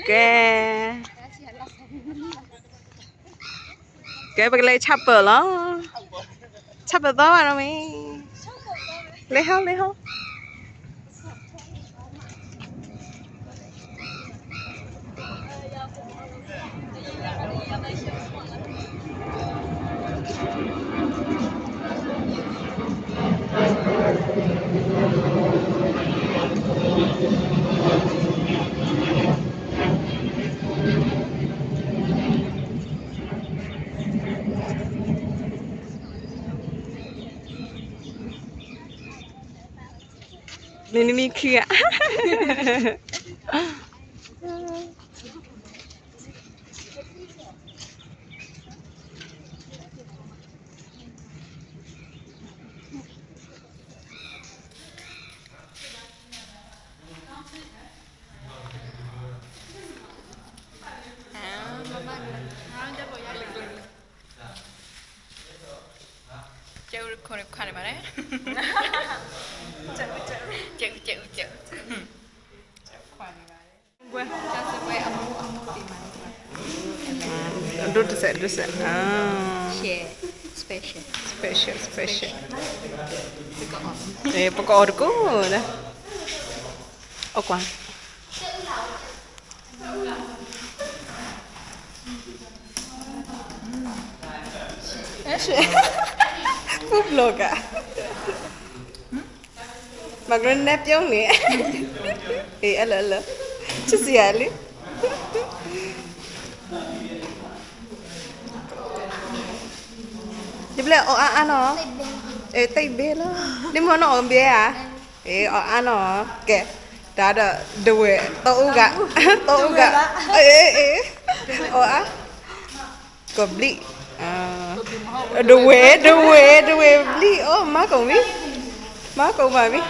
ကဲ ကဲ ပကလဲၤဆၣ်ပၢၢ်လီၤ. ဆၣ်ပၢၢ်သီဘၣ်နီၤမ့ၢ် လဲၤဟီ လဲၤဟီ. မ့ၢ်နမ့ၢ်ခံဂၤ ကဲ ခွါန့ၣ်ဘၣ်န့ၣ် ကဲ ကဲ ကဲ ခွါန့ၣ်ဘၣ်န့ၣ် ဒိၣ်တစဲး ဒိၣ်စဲး special special ပကအီၣ်တကိးဒီး အီၣ်ကွၢ် ဖူဘျီကး မၤကရၢနဲပျီန့ၣ် အလၢလၢ ဆံးစယၤလံ ဒ်ဘျဲၣ်အီၣ်အါအါနီၤ အဲ တံၢ်ဘ့လီၤ ဒ်မ့ၢ်နီၢ်အီၣ်ဘ့ဧါ အဲ အီၣ်အါနီၤ ကဲ တၢ်ဒီး ဒဝဲၢ် တအူဂၤ တအူဂၤ အဲ အဲ အီၣ်အါ ကဘျံး ဒဝဲၢ် ဒဝဲၢ် ဒဝဲၢ်ဘျံး အိၣ် မၤကိးမံၤ မၤကိးမံၤ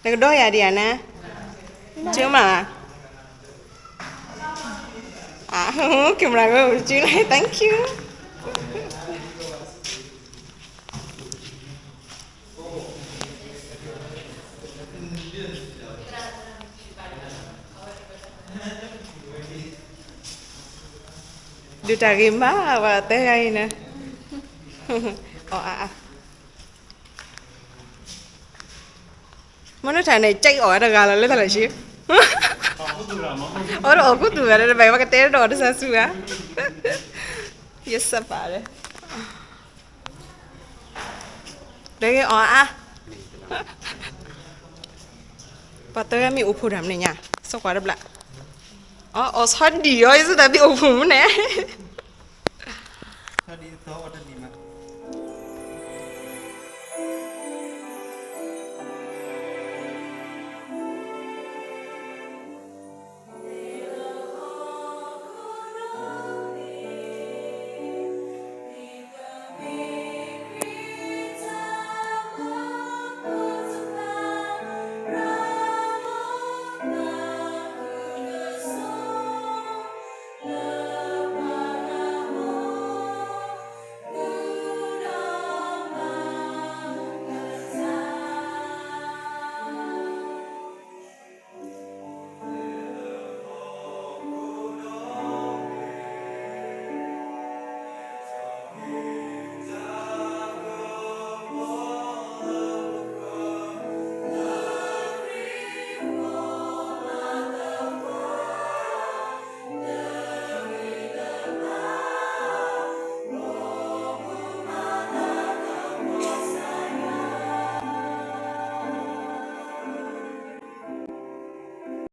နကဒီးယၤဒံးဧါနၤ ကမၤ camera ကကၠူလၢ thank you ဒုးတၢ်ဂ့ၤမး ပှၤတဲဂၤအံၤန့ၣ် အီၣ်အါအါ မ့ၢ်နထၢၣ်န့ၣ် ကၠဲးအီၣ်တဂၤလီၤလၢတၢ်လၢဆံ အီၣ်တအီၣ်ခူသူၣ်ဂၤဒီး တဘၣ်ပကတဲဒီးအီၣ်တစၢ်ဆူဂၤ ယစၢ်ပာ်လၢ တဂ့ၤအီၣ်အါ ပှၤတဲဂၤမ့ၢ်အိၣ်ဖှိၣ်တၢ်မနုၤညါ စီၤကွၢ်တဘျး အီၣ်အီၣ်ဆီဒံၣ်အီၤ ယစၢ်တၢ်ဘံၣ်အိၣ်ဖှိၣ်မနုၤန့ၣ်